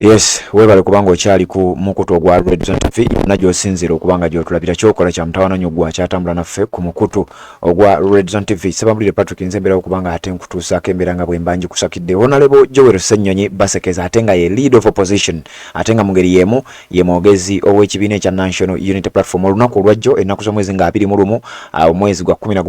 Yes, webale kubanga okyali ku mukutu ogwa Red Zone TV yonna gy'osinziira okuba nga gy'otulabira. Kyokola kya mutawaana nnyo gwe akyatambula naffe ku mukutu ogwa Red Zone TV. Ssebamulire Patrick nze mbeerawo kubanga ate nkutuusaako embeera nga bwe mba ngikusakidde. Honorable Joel Ssenyonyi Basekeza ate nga ye lead of opposition ate nga mu ngeri y'emu ye mwogezi ow'ekibiina ekya National Unity Platform. Olunaku olwajjo ennaku z'omwezi nga 21 omwezi gwa 11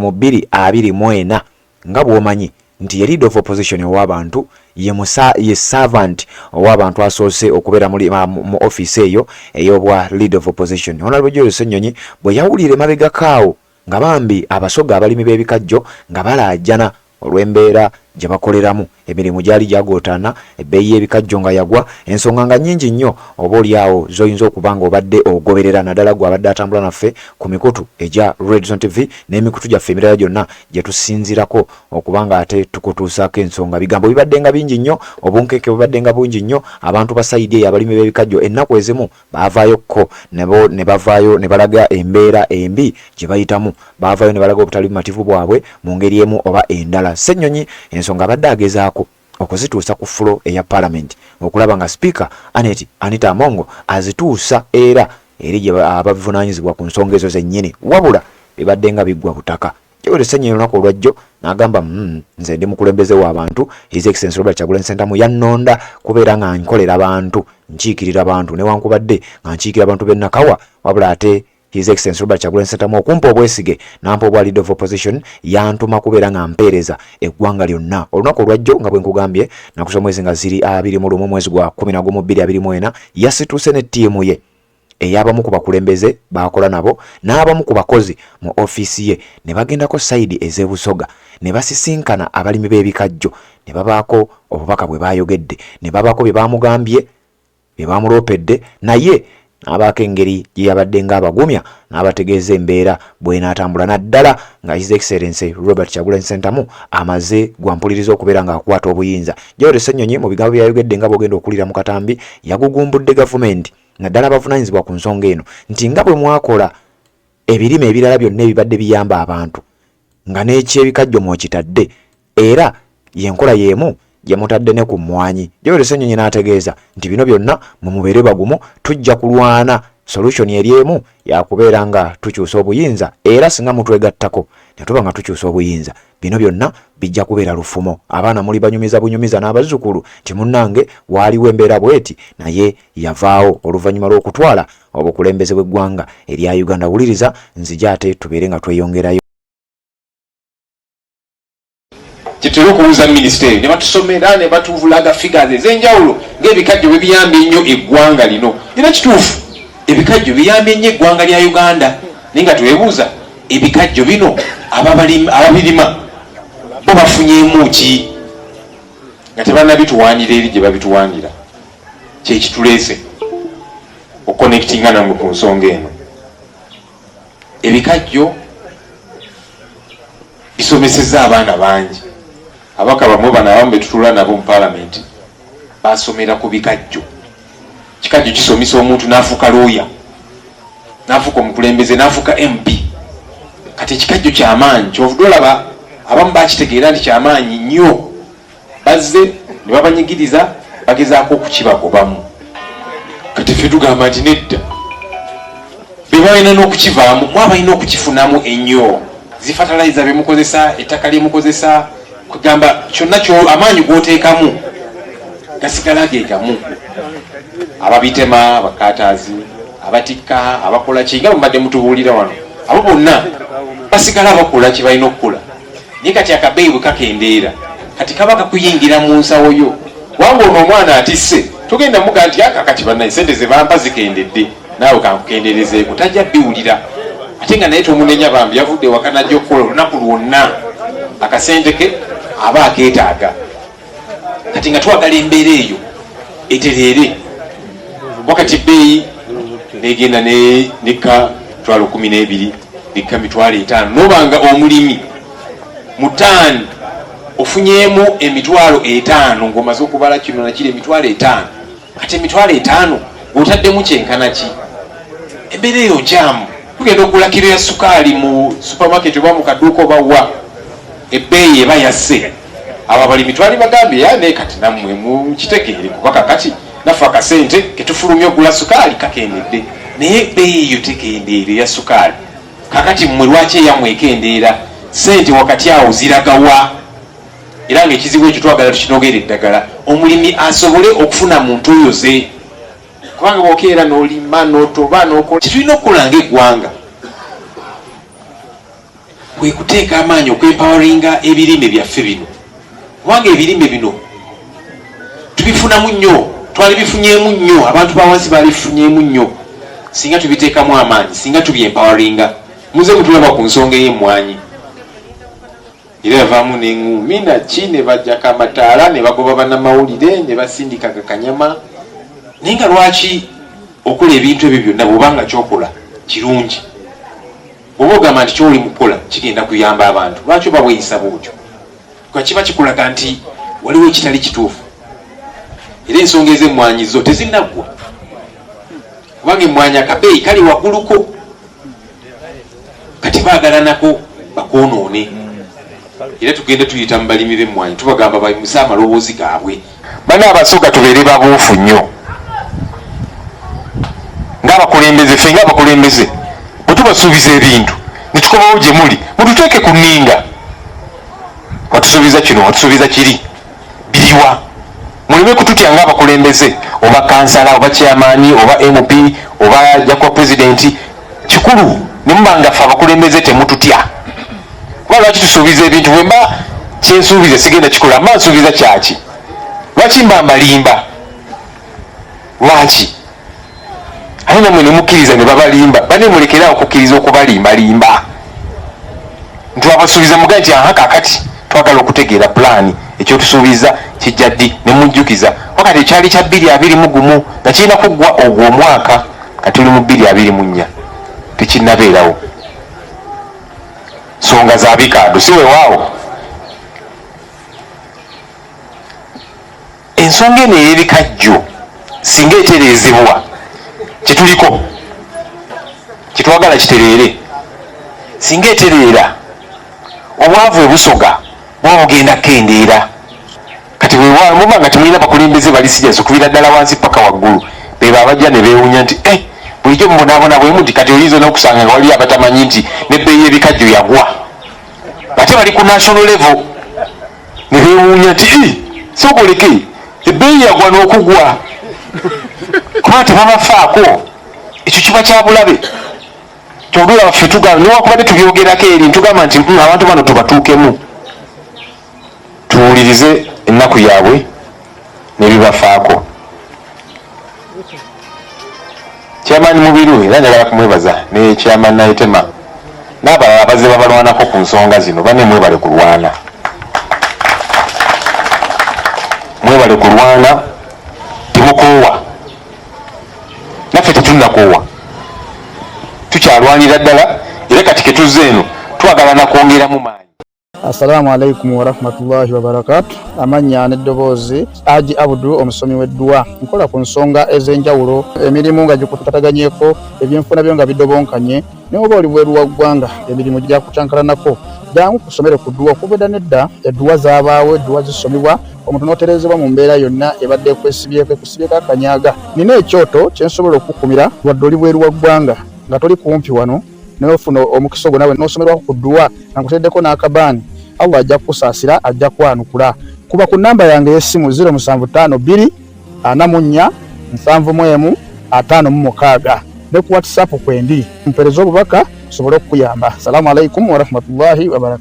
2024, nga bw'omanyi nti ye leader of opposition ow'abantu, ye musa ye servant ow'abantu asoose okubeera muli mu office eyo ey'obwa leader of opposition, Honorable Joel Ssenyonyi bwe yawulira emabegako awo nga bambi Abasoga abalimi b'ebikajjo nga balaajana olw'embeera gye bakoleramu, emirimu gyali gyagootaana, ebbeeyi y'ebikajjo nga yagwa, ensonga nga nnyingi nnyo oba oli awo z'oyinza okuba nga obadde ogoberera, naddala gwe abadde atambula naffe ku mikutu egya Red Zone TV n'emikutu gyaffe emirala gyonna gye tusinziirako okuba nga ate tukutuusaako ensonga. Bigambo bibadde nga bingi nnyo, obunkenke bubadde nga bungi nnyo. Abantu ba sayidi eyo abalimi b'ebikajjo ennaku ezimu baavaayo kko nabo ne bavaayo ne balaga embeera embi gye bayitamu, baavaayo ne balaga obutali bumativu bwabwe mu ngeri emu oba endala. Ssenyonyi ensonga abadde agezaako okuzituusa ku fulo eya palamenti okulaba nga sipiika Annet Anita Among azituusa era eri gye abavunaanyizibwa ku nsonga ezo zennyini, wabula bibadde nga biggwa butaka. Joel Ssenyonyi olunaku olwajjo n'agamba, nze ndi mukulembeze w'abantu. His Excellency Robert Kyagulanyi Ssentamu yannonda kubeera nga nkolera bantu, nkiikirira bantu, newankubadde nga nkiikira abantu b'e Nakawa, wabula ate His Excellency Robert Kyagulanyi Ssentamu okumpa obwesige n'ampa obwa leader of opposition, yantuma kubeera nga mpeereza eggwanga lyonna. Olunaku olwajjo nga bwe nkugambye, naku z'omwezi nga ziri 21 mwezi gwa 11 2024, yasituuse ne ttiimu ye ey'abamu ku bakulembeze baakola nabo n'abamu ku bakozi mu ofiisi ye ne bagendako sayidi ez'e Busoga ne basisinkana abalimi b'ebikajjo ne babaako obubaka bwe baayogedde ne babaako bye baamugambye, bye baamuloopedde, naye n'abaako engeri gye yabadde ng'abagumya n'abategeeza embeera bw'enaatambula, naddala nga His Excellency Robert Kyagulanyi Ssentamu amaze gwampuliriza okubeera ng'akwata obuyinza. Joel Ssenyonyi mu bigambo bye yayogedde nga bw'ogenda okuwulira mu katambi, yagugumbudde gavumenti, naddala abavunaanyizibwa ku nsonga eno, nti nga bwe mwakola ebirime ebirala byonna ebibadde biyamba abantu nga n'ekyebikajjo mw'okitadde, era y'enkola y'emu gye mutadde ne ku mmwanyi. Joel Ssenyonyi n'ategeeza nti bino byonna mwe mubeere bagumu, tujja kulwana, solution eri emu yakubeera nga tukyusa obuyinza, era singa mutwegattako ne tuba nga tukyusa obuyinza, bino byonna bijja kubeera lufumo, abaana muli banyumiza bunyumiza n'abazzukulu nti munnange waaliwo embeera bweti naye yavaawo oluvannyuma lw'okutwala obukulembeze bw'eggwanga erya Uganda. Wuliriza nzija ate tubeere nga tweyongerayo. Kyetutera okubuuza minisita eyo ne batusomera ne batuvulaga figures ez'enjawulo ng'ebikajjo bwe biyambye ennyo eggwanga lino. Era kituufu, ebikajjo biyambye nnyo eggwanga lya Uganda, naye nga twebuuza ebikajjo bino ababirima bo bafunyeemu ki nga tebannabituwaanira eri gye babituwaanira? Kyekituleese okuconnectinga namwe ku nsonga eno. Ebikajjo bisomesezza abaana bangi. Abaka bamwe bano abamu betutuula nabo mu palamenti basomera ku bikajjo. Kikajjo kisomesa omuntu n'afuuka looya, n'afuuka omukulembeze, n'afuuka MP. Kati ekikajjo kyamaanyi, kyovudde olaba abamu bakitegeera nti kyamaanyi nnyo, bazze ne babanyigiriza, bagezaako okukibagobamu. Kati ffe tugamba nti nedda, be balina n'okukivaamu, mu abalina okukifunamu ennyo. Zifatalayiza bemukozesa, ettaka lyemukozesa, kugamba kyonna amaanyi g'oteekamu gasigala ge gamu. Ababitema, abakataazi, abatikka, abakola ki, nga bwe mutubuulira wano, abo bonna basigala bakola kye balina okukola. Naye kati akabeeyi bwe kakendeera, kati kaba kakuyingira mu nsawo yo, kubanga ono omwana atisse togenda muga nti aka kati bannaye sente ze bampa zikendedde, naawe kankukendeerezeeko. Tajja biwulira, ate nga naye tomunenya, bambi yavudde ewaka najja okukola olunaku lwonna, akasente ke aba akeetaaga. Kati nga twagala embeera eyo etereere, wakati bbeeyi negenda nekka 120,000, nekka 500,000, nobanga omulimi mu taani ofunyeemu 500,000 ng'omaze okubala kino nakiri, 500,000. Kati 500,000 ng'otaddemu kyenkana ki? Embeera eyo nkyamu. Tugenda okugula kiro ya sukaali mu supermarket oba mu kaduuka oba wa, ebbeeyi eba yasse. Abo abalimi twali bagambye ya naye kati nammwe mukitegeere, kuba kakati Naffe akasente ketufulumya okugula sukaali kakendedde, naye ebbeeyi eyo tekendeera eya sukaali. Kakati mmwe lwaki eyammwe ekendeera? Ssente wakati awo ziragawa? Era ng'ekizibu ekyo twagala tukinogere eddagala, omulimi asobole okufuna mu ntuuyo ze. Kubanga bw'okeera n'olima n'otoba n'okola, kyetulina okukola ng'eggwanga kwe kuteeka amaanyi okwempoweringa ebirime byaffe bino, kubanga ebirime bino tubifunamu nnyo, twalibifunyeemu nnyo, abantu ba wansi baalibifunyeemu nnyo singa tubiteekamu amaanyi, singa tubyempoweringa. Muze mutulaba ku nsonga ey'emmwanyi, era yavaamu n'eŋŋuumi naki, ne bajjako amataala ne bagoba bannamawulire ne basindika gakanyama. Naye nga lwaki okola ebintu ebyo byonna bw'oba nga kyokola kirungi? Bw'oba ogamba nti ky'oli mu kukola kigenda kuyamba abantu, lwaki oba weeyisa bw'otyo? Kuba kiba kikulaga nti waliwo ekitali kituufu. Era ensonga ez'emmwanyi zo tezinnaggwa, kubanga emmwanyi akabeeyi kali wagguluko, kati baagala nako bakwonoone. Era tugenda tuyita mu balimi b'emmwanyi tubagamba bayimuse amaloboozi gaabwe. Bana Abasoga tubeere babuufu nnyo ng'abakulembeze. Ffe ng'abakulembeze bwe tubasuubiza ebintu ne tukomawo gye muli, mututeeke ku nninga. Watusuubiza kino, watusuubiza kiri, biriwa? Muleme kututya ng'abakulembeze, oba kansala oba chairman oba MP oba ajja kuba pulezidenti. Kikulu ne muba nga ffe abakulembeze temututya. Kuba lwaki tusuubiza ebintu? Bwe mba kyensuubiza sigenda kikola, mba nsuubiza kyaki? Lwaki mba mbalimba? Lwaki ate namwe ne mukkiriza ne babalimba? Bane, mulekere awo okukkiriza okubalimbalimba. Nti wabasuubiza, mugambe nti aha, kakati twagala okutegeera pulaani, ekyotusuubiza kijja ddi? Ne mujjukiza wakati ekyali kya 2021 nga kirina kuggwa ogwo omwaka, kati tuli mu 2024, tekinnabeerawo. Nsonga za bikaado, si weewaawo? Ensonga eno ey'ebikajjo singa etereezebwa, kyetuliko kyetwagala kitereere, singa etereera, obwavu ebusoga buba bugenda kukendeera. Kati bwemuba nga temulina bakulembeze bali serious okubira ddala wansi paka waggulu, bebo abajja ne beewunya nti eh, bulijjo mubonaabona bwe muti. Kati oyinza n'okusanga nga waliyo abatamanyi nti n'ebbeeyi y'ebikajjo yagwa, ate bali ku national level, ne beewuunya nti eh, sooka oleke ebbeeyi yagwa n'okugwa, kuba tebabafaako. Ekyo kiba kya bulabe. Kyolaba ffe tugamba, newakubadde tubyogerako eri, ntugamba nti abantu bano tubatuukemu, tuwulirize ennaku yaabwe n'ebibafaako. Chairman Mubiru era njagala kumwebaza, ne Chairman Naitema n'abalala abazze babalwanako ku nsonga zino. Bane, mwebale kulwana, mwebale kulwana, temukoowa. Naffe tetunnakoowa, tukyalwanira ddala, era kati ketuzze eno twagala nakwongeramu maanyi. Assalamu alaikum warahmatullahi wabarakatu. Amannya n'eddoboozi, Aji Abudu, omusomi w'edduwa. Nkola ku nsonga ez'enjawulo, emirimu nga gikutataganyeko, ebyenfuna byo nga bidobonkanye, ne oba oli bweru wa ggwanga, emirimu gyakucankalanako, jangu kusomere ku dduwa. Okuva edda n'edda edduwa zaabaawo, edduwa zisomibwa omuntu n'otereezebwa mu mbeera yonna ebadde ekwesibyeko, ekusibyeko akanyaga. Nina ekyoto kye nsobola okukukumira wadde oli bweru wa ggwanga nga toli kumpi wano, naye ofuna omukisa ogwo nawe n'osomerwako ku dduwa nga nkuteereddeko n'akabaani. Allah ajja kukusaasira, ajja kwanukula. Kuba ku nnamba yange ey'essimu 0752 44 71 56 ne ku WhatsApp kwendi, mpeereze obubaka nsobole okukuyamba. Assalamu alaikum warahmatullahi wabarakatuh.